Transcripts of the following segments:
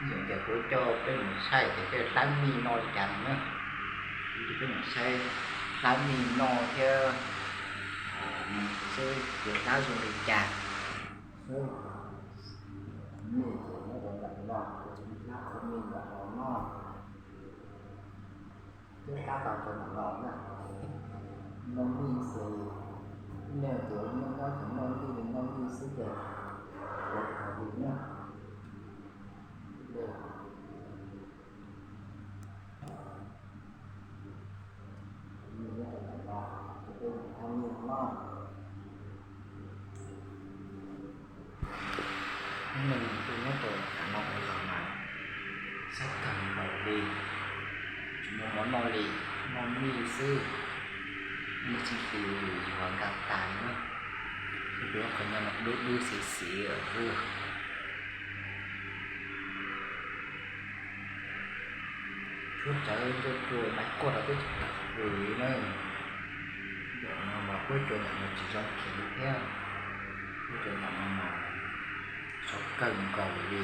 Ces kuv coj peb mus saib tias tej hlab mij noj li cas na. Kuv coj peb mus saib hlab mij noj thiab xwb ces hlab zoo li cas. Mij ces nyob rau ntawm no, kuv tseem hlab qhov mij ntawm no noj. Twb hlab tau rau ntawm no na. Noj mij xwb, nej cov nyob nyob ces noj mij li noj mij xwb ces ua raws li na. Hnub no kuv nyob rau nram no ua zog mas xab kawg nkaus li, tsis muaj mov noj li, noj mij xwb. Mij tsis fiv li yuav nkag tas li na, thiab tus qhov nyob no dub dub xiv xiv xwb. Tshuab tsawv ntsuab cua ntais quaj rau teb chaws tag li na. Ntawm no mas quab cua ntawm no tsis zoo khiav li thiab. Quab cua ntawm no mas sov kawg nkaus li,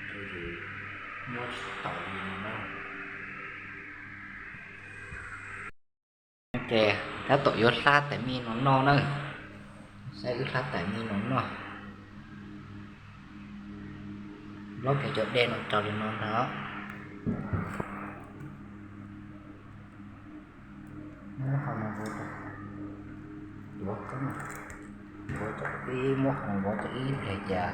rau yus nyob tsis taus li no na. Ces tab tom yuav hlab tais mij no noj na. Saib wb hlab tais mij no noj. Lob kiag cov dej no rau li no ntag. Nyob qhov no, yuav koob, yuav cov ib muab qhov no yuav cov ib pliag cas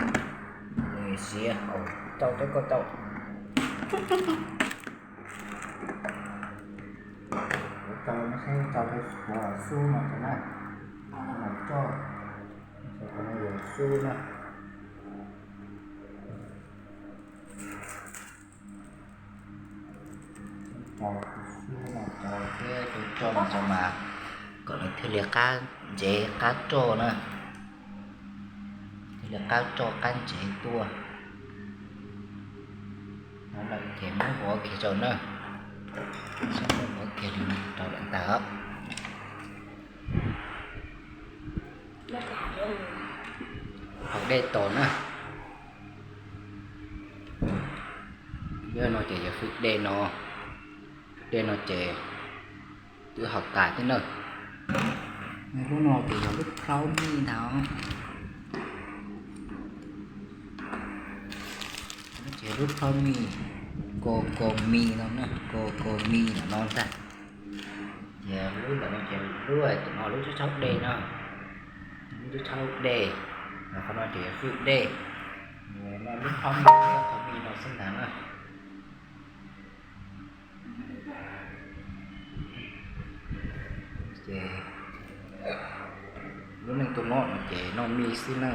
nws siav, au, cau cov koj cau. Kuv cau no saib cau rau qhov xub no cov na, qhov no coj, qhov no yuav xub na. Cau xub no cau thiab cau coj no cau mas kom nws thiaj li qab ntsev qab roj na, thiaj li qab roj qab ntsev tuaj. No lawm ces muab huav kiag rau na, muab huav kiag li no rau lawm ntag. Haus dej tos na. Yog no ces yog fwj dej no, fwj dej no ces twb haus tas thiab na. Lub no ces yog lub plhaub mij ntag. Ces lub plhaub mij, ko ko mi no na, ko ko mi no no ntag. Ces lub ntawm no ces lub, no lub tshab tshab dej no, lub tshab tshab dej, qhov no ces yog fwj dej. No lub plhaub mij thiab qhov mij no xwb ntag na. Ces lub neej tuaj noj no ces noj mij xwb na.